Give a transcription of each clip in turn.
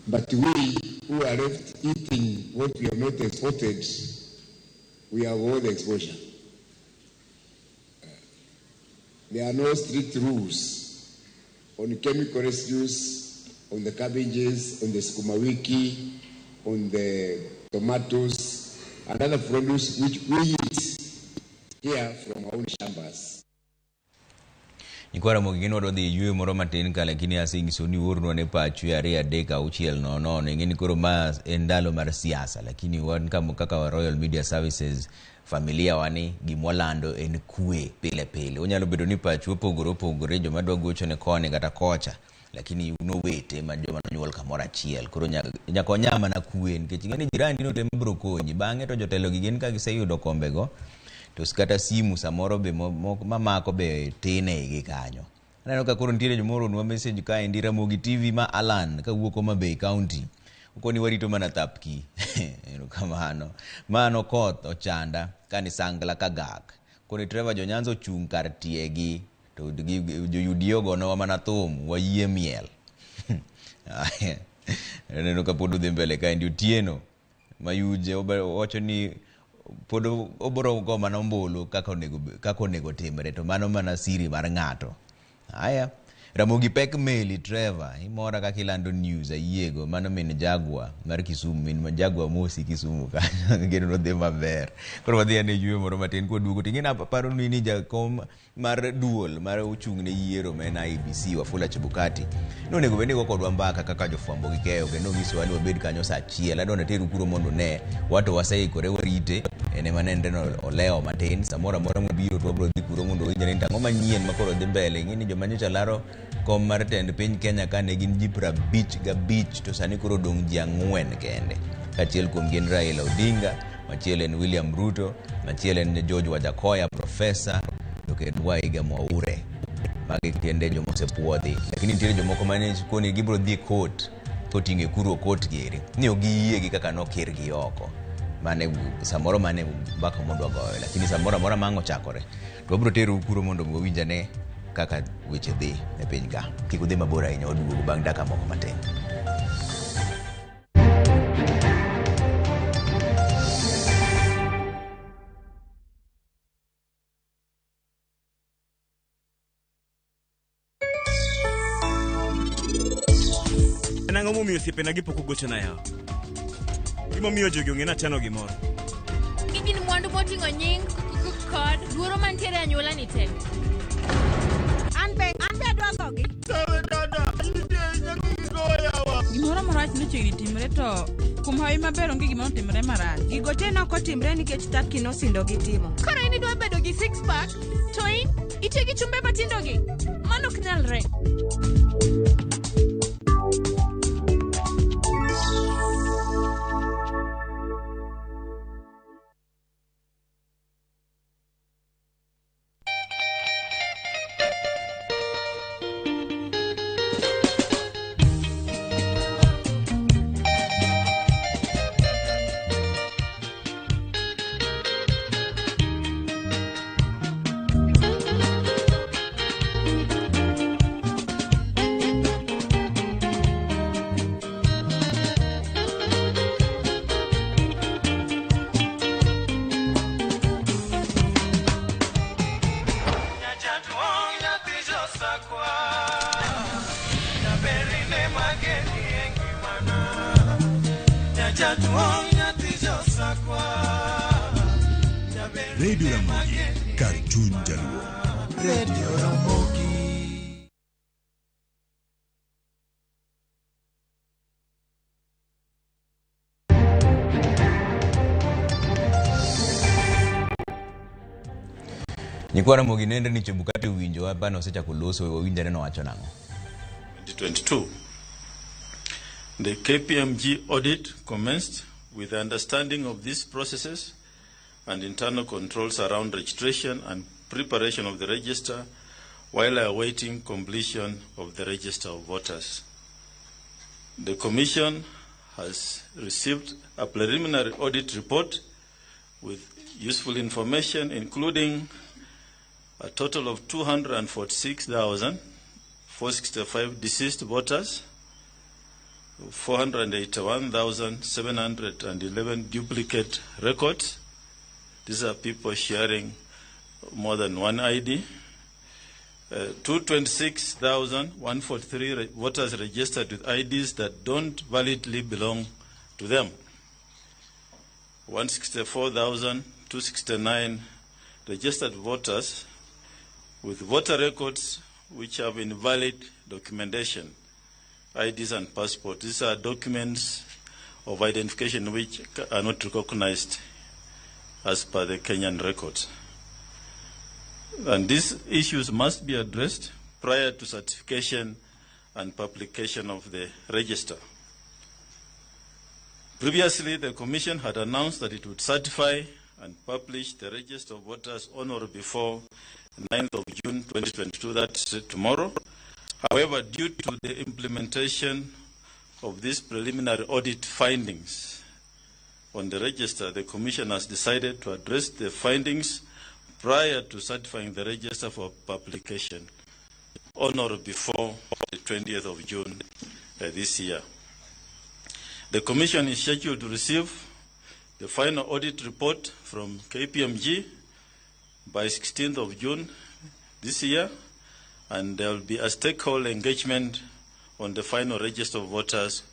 But we who are left eating what we have not exported, we have all the exposure. There are no strict rules on chemical residues, on the cabbages, on the sukuma wiki, on the tomatoes, and other produce which we eat here from our own shambas. Nyikwa Ramogi gin wadwa dhi e yueyo moro matin ka lakini asenyiso ni uornwa ne pachu 2 3 6 0 0 ing'e ni koro ma en ndalo mar siasa lakini wan kaka wa Royal Media Services familia wani gimwalando en kwe pile pile. Onyalo bedo ni pachu opogore opogore joma dwa gocho ne koni kata kocha lakini un owete ma joma nonyuol kamoro achiel koro nyaka wanya mana kwe nikech ing'e ni jirandi no to ema biro konyi bang'e to jotelo gi gin ka giseyudo kombego to kata simu samoro be mamako be tin e igi kanyo. Aneno ka koro nitiere joma ooronwa message kaendi Ramogi TV ma Alan kawuok Homa Bay County. Okoni warito mana thapki. Erokamano. Mano koth ochanda kani sangla kagak. Koni Trevor jo-Nyanza ochung' kar tiegi to jo UDA ogonowa mana thum wayie miel. Aneno ka pod udhi mbele kaendi Otieno Mayuje owacho ni pod obiro go mana ombulu kaka onego timre to mano mana siri mar ng'ato. Haya, Ramogi pek meli Trevor, imora kaka ilando news ayiego, mano min Jaguar mar Kisumu, min Jaguar mosi Kisumu kanyo, geno nodhi maber. Koro wadhi ane yueyo moro matin kwaduogo, to ing'e aparo ni jakom mar duol mar ochung' ne yiero ma en IEBC Wafula Chebukati nonego bed ni go kodwa mbaka kaka jofwambo gi keyo kendo onyisowa ni wabed kanyo saa achiel. Adwa nateru kuro mondo une wato waseikore warite en ema nenre ni olewo matin samoro amora mobiro to wabiro dhi kuro mondo wawinjre ni to ang'o manyien ma koro dhi mbele. Ing'e ni joma nyocha laro kom mar tend piny Kenya ka ne gin ji 55 to sani koro odong' ji 4 kende. Kaachiel kuomgi en Raila Odinga, machielo en William Ruto, machielo en George Wajackoyah profesa to kendo Waiga Mwaure. Magi tiende joma osepuodhi. Lakini nitiere jomoko mane koni gibiro dhi e court koting'o ekuru okot gieri ni ok giyie gi kaka nokirgi oko. Mane samoro mane mbaka modwa goyo lakini samoro amora ma ang' ochakore to wabiro terou kuro mondo wawinj ane kaka weche dhi e piny ka. Kik udhi mabor ahinya waduogo bang' dakika moko matin. En ang'o momiyo osiepena gi pok ogochona yawa? Gimomiyo jogi ong'e ni achano gimoro. Gin mwandu moting'o nying kod luoro mantiere e anyuola ni te. An be adwa gogi. Gimoro marach nochiegni timre to kuom hawi maber onge gima notimre marach. Gigo te nok otimre nikech Turkey nosindo gi timo. Koro in idwa bedo gi six pack to in itiyo gi chumbe matindo gi. Mano ok nyalre. Radio Ramogi, kar chuny jaluo. Radio Ramogi. Nyikwa Ramogi nende ni Chebukati owinjowa bana osechako loso wawinjore nowacho nang'o. 2022. The KPMG audit commenced with the understanding of these processes and internal controls around registration and preparation of the register while awaiting completion of the register of voters. The Commission has received a preliminary audit report with useful information, including a total of 246,465 deceased voters, 481,711 duplicate records. These are people sharing more than one ID. 226,143 voters registered with IDs that don't validly belong to them. 164,269 registered voters with voter records which have invalid documentation, IDs and passports. These are documents of identification which are not recognized as per the Kenyan records. And these issues must be addressed prior to certification and publication of the register. Previously, the Commission had announced that it would certify and publish the register of voters on or before 9th of June 2022, that's tomorrow. However, due to the implementation of these preliminary audit findings on the register, the Commission has decided to address the findings prior to certifying the register for publication on or before the 20th of June this year. The Commission is scheduled to receive the final audit report from KPMG by 16th of June this year, and there will be a stakeholder engagement on the final register of voters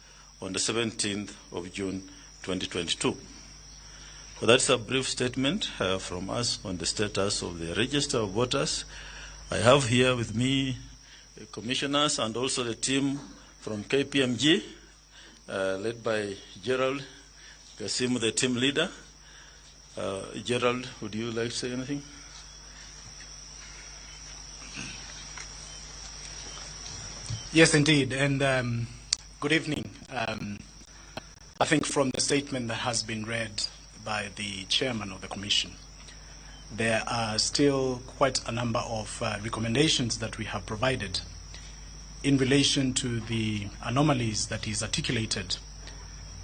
on the 17th of June 2022. So that's a brief statement from us on the status of the register of voters. I have here with me the commissioners and also the team from KPMG, led by Gerald Kasimu, the team leader. Gerald, would you like to say anything? Yes, indeed, and good evening. I think from the statement that has been read by the chairman of the commission, there are still quite a number of recommendations that we have provided in relation to the anomalies that is articulated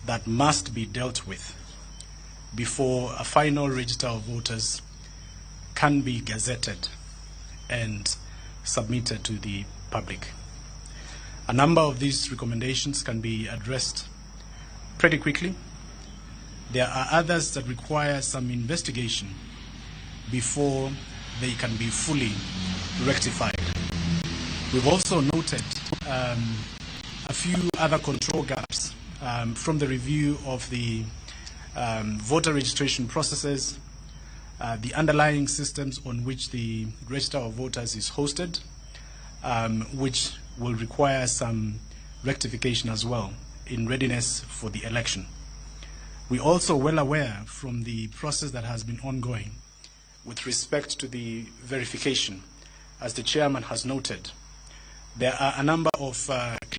that must be dealt with before a final register of voters can be gazetted and submitted to the public. A number of these recommendations can be addressed pretty quickly. There are others that require some investigation before they can be fully rectified. We've also noted a few other control gaps from the review of the voter registration processes, the underlying systems on which the register of voters is hosted, which will require some rectification as well in readiness for the election. We're also well aware from the process that has been ongoing with respect to the verification. As the chairman has noted, there are a number of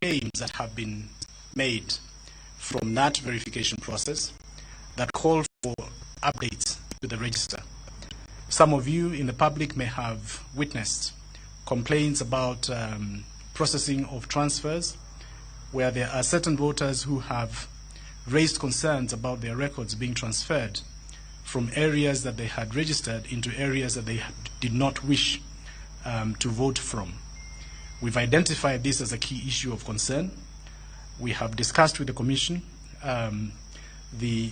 claims that have been made from that verification process that call for updates to the register. Some of you in the public may have witnessed complaints about processing of transfers, where there are certain voters who have raised concerns about their records being transferred from areas that they had registered into areas that they did not wish to vote from. We've identified this as a key issue of concern. We have discussed with the Commission the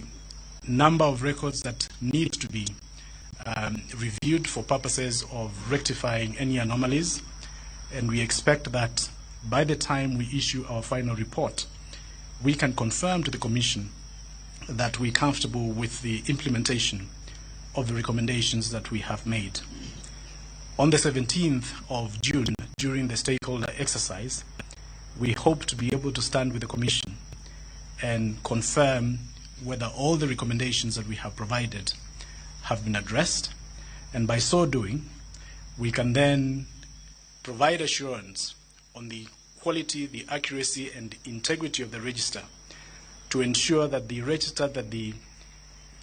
number of records that need to be reviewed for purposes of rectifying any anomalies, and we expect that by the time we issue our final report, we can confirm to the Commission that we're comfortable with the implementation of the recommendations that we have made. On the 17th of June, during the stakeholder exercise, we hope to be able to stand with the Commission and confirm whether all the recommendations that we have provided have been addressed, and by so doing, we can then provide assurance on the quality, the accuracy, and integrity of the register to ensure that the register that the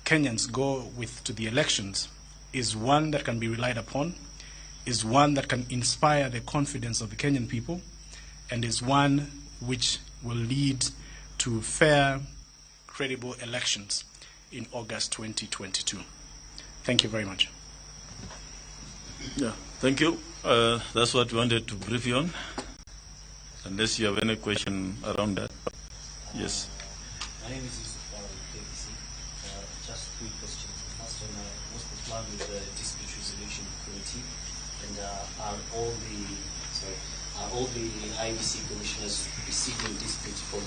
Kenyans go with to the elections is one that can be relied upon, is one that can inspire the confidence of the Kenyan people, and is one which will lead to fair, credible elections in August 2022. Thank you very much. Yeah, thank you. That's what we wanted to brief you on, unless you have any question around that. Yes. My name is Yusuf Bala with KBC. Just three questions. The first one, what's the plan with the dispute resolution committee? And are all the IEBC commissioners receiving disputes from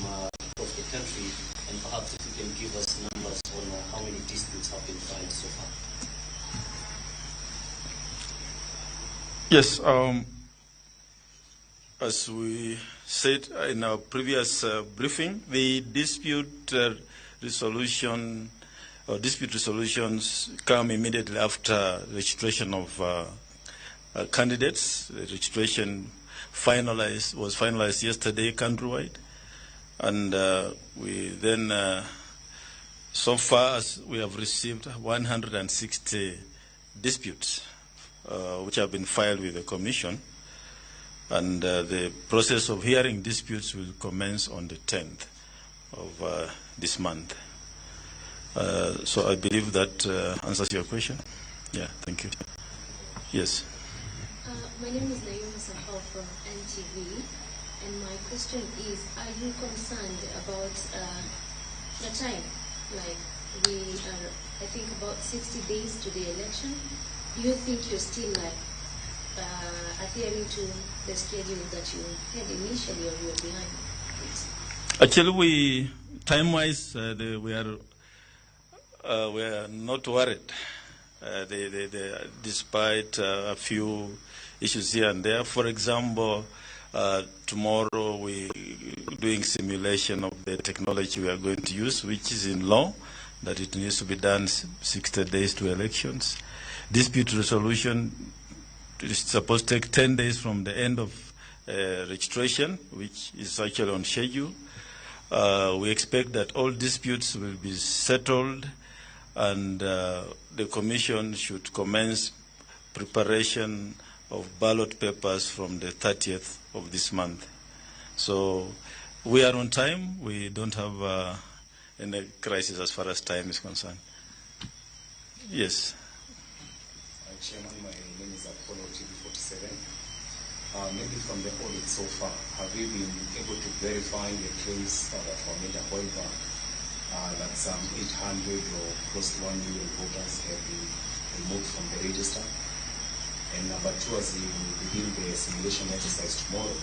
across the country? And perhaps if you can give us numbers on how many disputes have been filed so far. Yes, as we said in our previous briefing, the dispute resolution or dispute resolutions come immediately after registration of candidates. The registration was finalized yesterday countrywide, and we then, so far as we have received 160 disputes, which have been filed with the Commission, and the process of hearing disputes will commence on the 10th of this month. So I believe that answers your question. Yeah, thank you. Yes. My name is Naomi Sahal from NTV, and my question is, are you concerned about the time? Like, we are, I think, about 60 days to the election. Do you think you're still adhering to the schedule that you had initially, or you're behind it? Actually, we, time-wise, we are not worried. Despite a few issues here and there. For example, tomorrow we're doing simulation of the technology we are going to use, which is in law, that it needs to be done 60 days to elections. Dispute resolution is supposed to take 10 days from the end of registration, which is actually on schedule. We expect that all disputes will be settled, and the Commission should commence preparation of ballot papers from the 30th of this month. So we are on time. We don't have any crisis as far as time is concerned. Yes. Chairman, my name is Apollo TV47. Maybe from the audit so far, have you been able to verify the claims that were made a while back that some 800 or close to 1 million voters have been removed from the register? And number two, as you begin the simulation exercise tomorrow,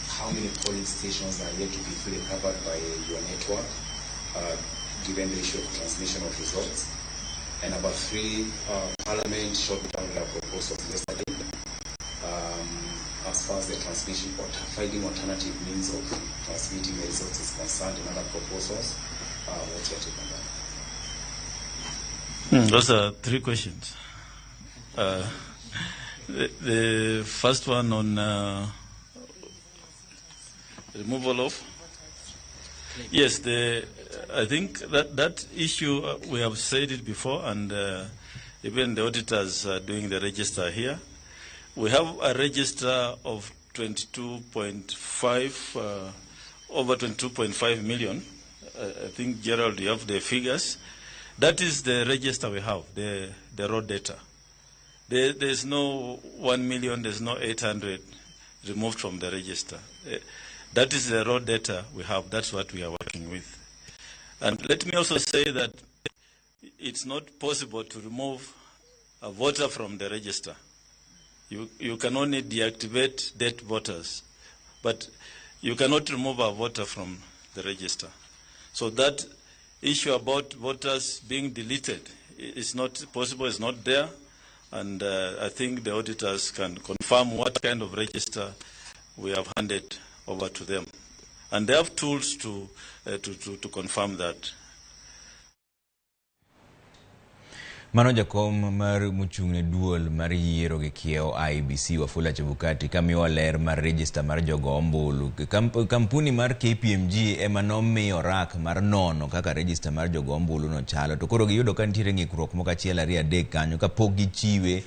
how many polling stations are yet to be fully covered by your network, given the issue of transmission of results? And number three, Parliament shot down their proposals yesterday as far as the transmission or finding alternative means of transmitting the results is concerned, and other proposals. What's your take on that? Those are three questions. The first one on removal of? Yes, I think that issue, we have said it before, and even the auditors are doing the register here. We have a register of 22.5, over 22.5 million. I think, Gerald, you have the figures. That is the register we have, the raw data. There's no 1 million, there's no 800 removed from the register. That is the raw data we have. That's what we are working with. And let me also say that it's not possible to remove a voter from the register. You can only deactivate dead voters, but you cannot remove a voter from the register. So that issue about voters being deleted is not possible, it's not there. And I think the auditors can confirm what kind of register we have handed over to them. And they have tools to confirm that. Mano jakom mar mochung' ne duol mar yiero gi kiewo IEBC Wafula Chebukati kamiyo ler mar register mar jogo ombulu. Kampuni mar KPMG ema nomiyo rak mar nono kaka register mar jogo ombulu no chalo, to koro giyudo ka nitiere ng'ikruok moko 1, 2, 3 kanyo kapok gichiwe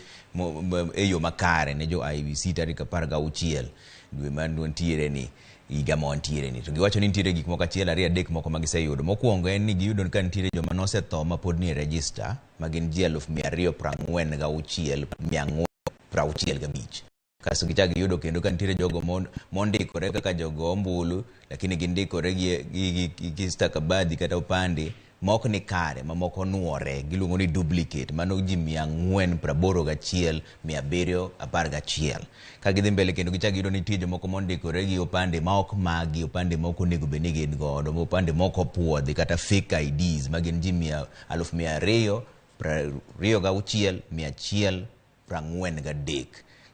e yo makare ne jo IEBC tarik 16 dwe mantiere ni higa mantiere ni. To giwacho ni nitiere gik moko 1, 2, 3 moko ma giseyudo. Mokwongo en ni giyudo ka nitiere joma nosetho ma pod nie register ma gin ji 246,465. Kasto gichak giyudo kendo ka nitiere jogo mondikore kaka jogo ombulu, lakini gindikore gi stakabadhi kata opande ma ok ni kare, ma moko nuore, giluongo ni duplicate. Mano ji 481,711. Ka gidhi mbele kendo gichak giyudo ni nitie jomoko mondikore gi opande ma ok magi, opande ma ok onego bed ni gin godo, opande ma ok opuodhi kata fake IDs ma gin ji 226,143.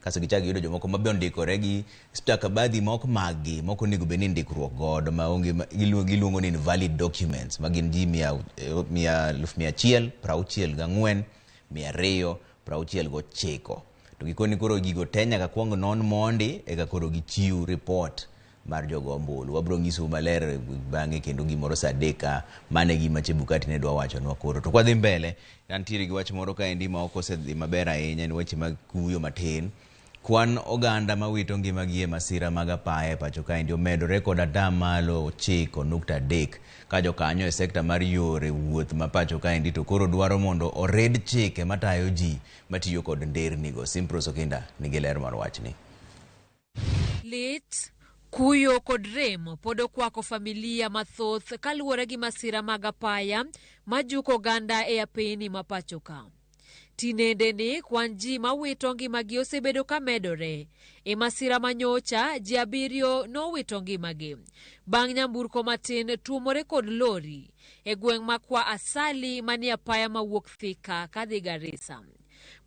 Kasto gichak giyudo jomoko ma be ondikore gi stakabadhi ma ok magi, ma ok onego bed ni ndikruok godo, ma onge, giluongo ni invalid documents, ma gin ji 164,269. To gikoni koro gigo te nyaka kuong non mondi eka koro gichiw report mar jogo ombulu. Wabiro nyisou maler bang'e kendo gimoro saa 3 ka mane gima Chebukati ne dwa wachonwa koro. To kwadhi mbele, nantiere gi wach moro kaendi ma ok osedhi maber ahinya, en weche mag kuyo matin. Kwan oganda mawito ngimagi e masira mag apaya e pacho kaendi omedore kod atamalo 9.3 ka jokanyo e sekta mar yore wuoth ma pacho kaendi to koro dwaro mondo ored chike matayo ji matiyo kod ndernigo. Simpros Okinda nigi ler mar wachni. Lit, kuyo kod rem pod okwako familia mathoth kaluwore gi masira mag apaya majuko oganda e apeyni ma pacho ka. Tinende ni kwan ji mawito ngimagi osebedo ka medore. E masira manyocha, ji 7 nowito ngimagi bang' nyamburko matin tuomore kod lori e gweng' ma Kwa Asali manie apaya mawuok Thika kadhi Garissa.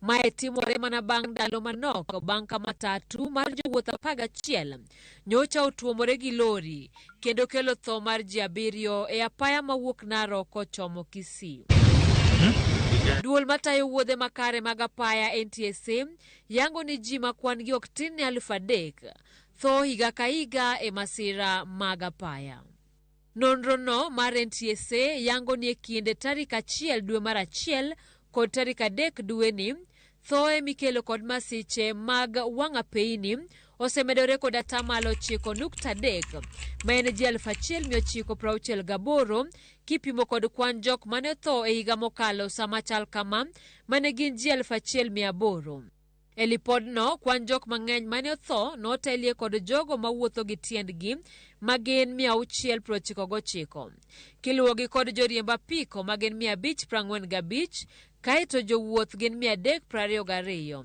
Mae timore mana bang' ndalo manok bang' ka matatu mar jowuoth 11 nyocha otuomore gi lori kendo kelo tho mar ji 7 e apaya mawuok Narok kochomo Kisii. Duol matayo wuodhe makare mag apaya NTSA yango ni ji ma kwan gi ok tin ne 3,000 tho higa ka higa e masira mag apaya. Nonro no mar NTSA yango ni e kinde tarik 1 dwe mar 1 kod tarik 3 dweni, thoe mikelo kod masiche mag wang' apeyni osemedore kod atamalo 9.3 ma en ji 1968 kipimo kod kwan jok mane otho e higa mokalo sama chal kama mane gin ji 1800. E lipodno, kwan jok mang'eny mane otho notelie kod jogo mawuotho gi tiendgi ma gin 699, kiluwogi kod joriemb apiko ma gin 545, kaeto jowuoth gin 322.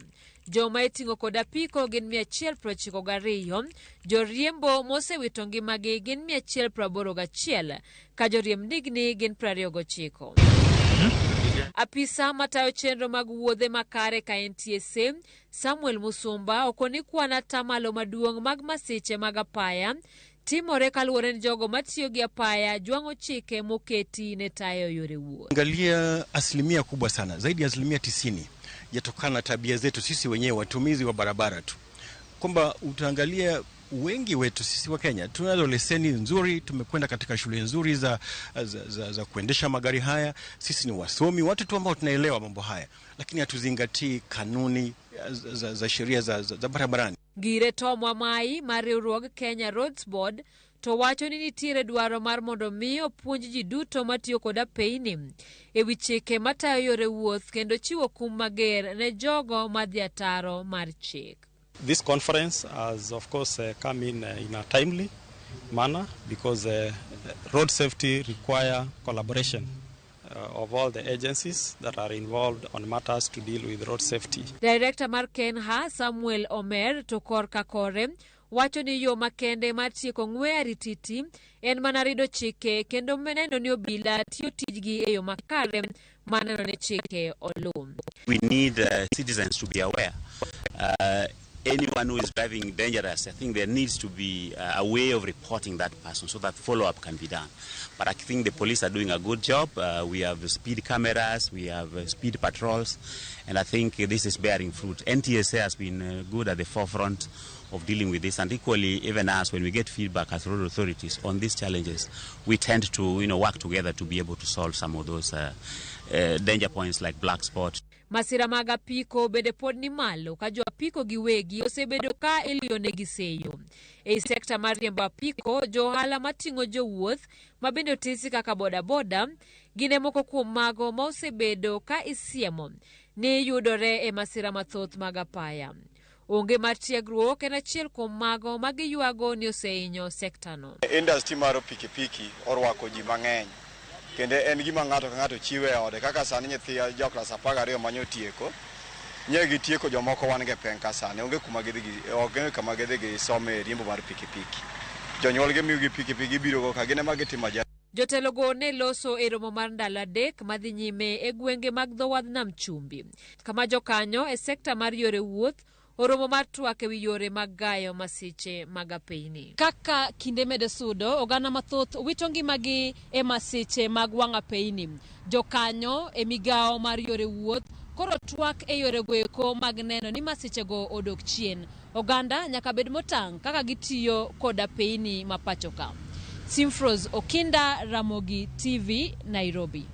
Joma iting'o kod apiko gin 192, joriembo mosewito ngimagi gin 181, ka joriemb ndigni gin 29. Apisa matayo chenro mag wuodhe makare ka NTSA, Samuel Musumba, okoni kwan atamalo maduong' mag masiche mag apaya timore kaluwore ni jogo matiyo gi apaya jwang'o chike moketi ne tayo yore wuoth. Angalia asilimia kubwa sana, zaidi ya 90% yatokana na tabia zetu sisi wenyewe watumizi wa barabara tu, kwamba utaangalia wengi wetu sisi wa Kenya tunazo leseni nzuri, tumekwenda katika shule nzuri za kuendesha magari haya. Sisi ni wasomi, watu tu ambao tunaelewa mambo haya, lakini hatuzingatii kanuni za sheria za barabarani. Ngire Tom Wamai mar riwruog Kenya Roads Board to wacho ni nitiere dwaro mar mondo mi opuonj ji duto matiyo kod apeyni ewi chike matayo yore wuoth kendo chiwo kum mager ne jogo madhi ataro mar chik. This conference has, of course, come in a timely manner because road safety require collaboration of all the agencies that are involved on matters to deal with road safety. Director mar Kenha Samuel Omer to korka kore wacho ni yo makende mar tieko ng'we arititi en mana rido chike kendo neno ni obila tiyo tijgi e yo makare mar neno ni chike oluw. We need citizens to be aware. Anyone who is driving dangerous, I think there needs to be a way of reporting that person so that follow-up can be done. But I think the police are doing a good job. We have speed cameras, we have speed patrols, and I think this is bearing fruit. NTSA has been good at the forefront of dealing with this, and equally, even us, when we get feedback as road authorities on these challenges, we tend to, work together to be able to solve some of those danger points like black spot. Masira mag apiko bende pod ni malo ka jo apiko giwegi osebedo ka iliyonegi seyo. Ei sekta mar riembo apiko, jo ohala mating'o jowuoth ma bende otisi kaka bodaboda gin e moko kuom mago ma osebedo ka isiemo ni yudore e masira mathoth mag apaya. Onge mar tiegruok en achiel kuom mago ma giywago ni osehinyo sektano. Industry mar pikipiki orwako ji mang'eny kendo en gima ng'ato ka ng'ato chiwo e ode kaka sani nyithi jo klas 12 manyotieko nye gitieko jomoko wan go e peng ka sani onge kuma gidhi gi onge kama gidhi gisome riembo mar pikipiki. Jonyuolgi miyogi pikipiki gibiro go ka gin ema gitimo ajali. Jotelogo ne loso e romo mar ndalo 3 madhi nyime e gwenge mag dho wadh Nam Chumbi, kama jokanyo e sekta mar yore wuoth oromo mar twak ewi yore mag gayo masiche mag apeyni. Kaka kinde medo sudo, oganda mathoth wito ngimagi e masiche mag wang' apeyni. Jokanyo e migawo mar yore wuoth koro twak e yore goeko mag neno ni masichego odok chien. Oganda nyaka bed motang' kaka gitiyo kod apeyni ma pacho ka. Simfros Okinda, Ramogi TV, Nairobi.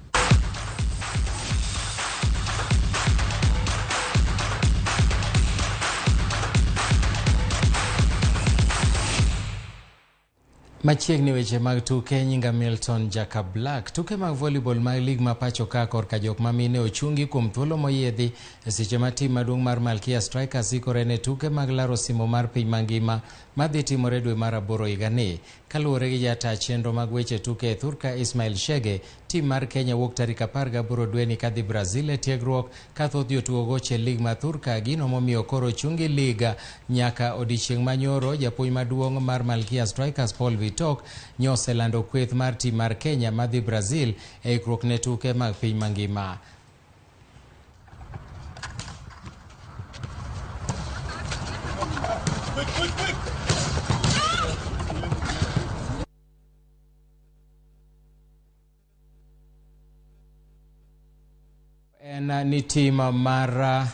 Machiegni weche mag tuke, nyinga Milton Jaka Black. Tuke mag volleyball mag lig ma pacho ka korka jok ma mine ochungi kuom thuolo moyiedhi e seche ma tim maduong' mar Malkia Strikers ikore ne tuke mag laro simo mar piny mangima madhi timore dwe mar 8 higani. Kaluwore gi jata chenro mag weche tuke e thurka Ismail Shege, tim mar Kenya wuok tarik 18 dweni kadhi Brazil e tiegruok ka thoth jotugo goche lig ma thurka, gino momiyo koro ochungi liga nyaka odiechieng' manyoro. Japuonj maduong' mar Malkia Strikers Paul Bitok nyoselando kweth mar tim mar Kenya madhi Brazil e ikruok ne tuke mag piny mangima. En ni tim mar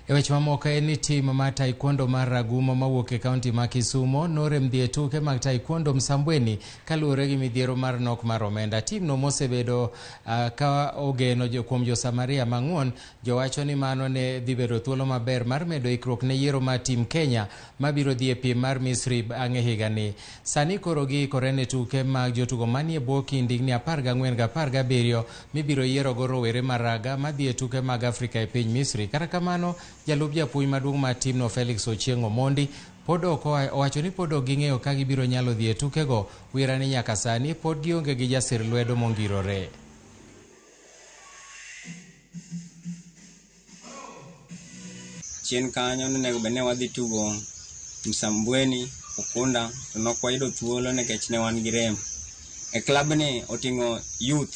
e weche mamoko en ni tim mar taekwondo mar Ragumo mawuok e kaunti ma Kisumo norem dhi e tuke mag taekwondo Msambweni kaluwore gi midhiero mar nok mar omenda. Timno mosebedo ka ogeno kuom jo-Samaria mang'won jowacho ni mano ne dhi bedo thuolo maber mar medo ikruok ne yiero mar tim Kenya mabiro dhi e piem mar Misri bang'e higani. Sani koro giikore ne tuke mag jotugo manie bwo kind higni 14 gi 17 mibiro yierogo rowere maraga madhi e tuke mag Afrika e piny Misri. Kata kamano, jalup japuonj maduong' mar timno Felix Ochieng' Omondi pod ok owacho ni pod ok ging'eyo ka gibiro nyalo dhi e tukego. Wira ni nyaka sani pod gionge gi jasir lwedo mongirore. Chien kanyo nonego bed ni wadhi tugo Msambweni, Ukunda, to nok wayudo thuolo nikech ne wan gi rem. E klab ni oting'o youth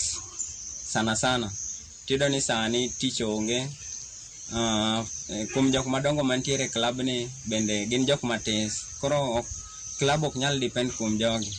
sana sana. Tiyudo ni sani tich onge. Kuom jok madongo mantiere e klab ni bende gin jok matis. Koro klab ok nyal depend kuom jogi.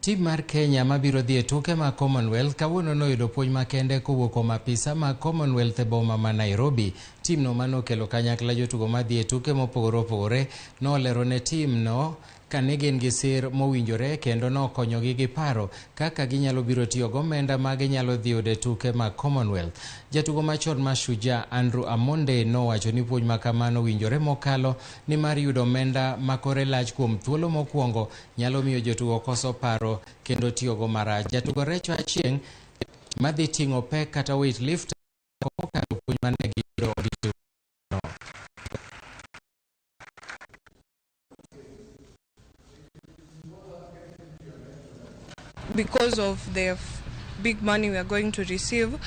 Tim mar Kenya mabiro dhi e tuke mag Commonwealth kawuono noyudo puonj makende kowuok kuom apisa mag Commonwealth e boma ma Nairobi. Timno manokelo kanyakla jotugo madhi e tuke mopogore opogore nolero ne timno ka ne gin gi sir mowinjore kendo nokonyogi gi paro kaka ginyalo biro tiyo gomenda ma ginyalo dhi yudo e tuke mag Commonwealth. Jatugo machon ma Shujaa Andrew Amonde nowacho ni puonj ma kamano winjore mokalo ni mar yudo omenda ma kore lach kuom thuolo mokwongo nyalo miyo jotugo koso paro kendo tiyogo marach. Jatugo Recho Achieng' madhi ting'o pek kata weight lift kokalo puonj mane giyudo odiechieng'. Because of the big money we are going to receive,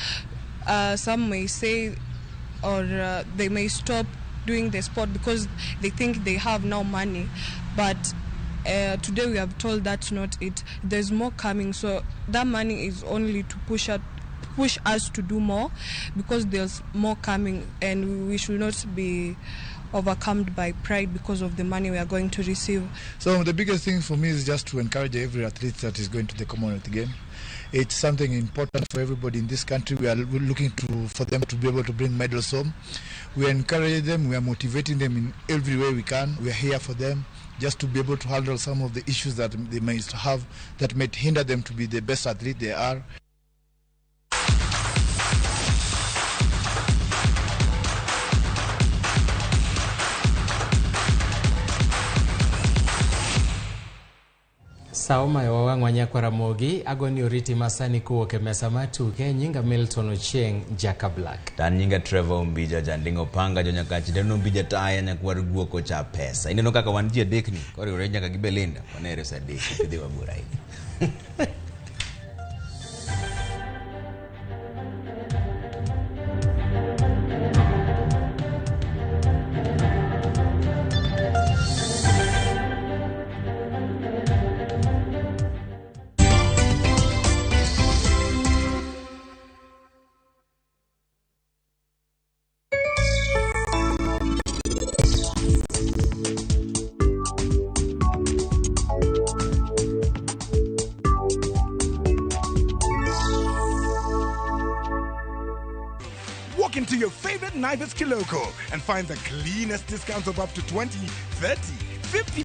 some may say or they may stop doing the sport because they think they have no money. But today we have told that's not it. There's more coming, so that money is only to push us to do more, because there's more coming, and we should not be overcome by pride because of the money we are going to receive. So the biggest thing for me is just to encourage every athlete that is going to the Commonwealth Game. It's something important for everybody in this country. We are looking for them to be able to bring medals home. We encourage them, we are motivating them in every way we can. We are here for them just to be able to handle some of the issues that they may have that may hinder them to be the best athlete they are. Sa omayo wawang'wa nyakwa Ramogi, agoni oriti masani kowuok e mesa mar tuke, nyinga Milton Ochieng' Jaka Black. To an nyinga Trevor Ombija Janding'o Panga Jonyakach Deno Ombija taya nyakwar guok ocha pesa. Ineno kaka wan ji adek ni koriwore nyaka gi Belinda wanere sa adek idhi mabor ahinya. Walk into your favorite Naivas Kiloko and find the cleanest discounts of up to 20, 30, 50.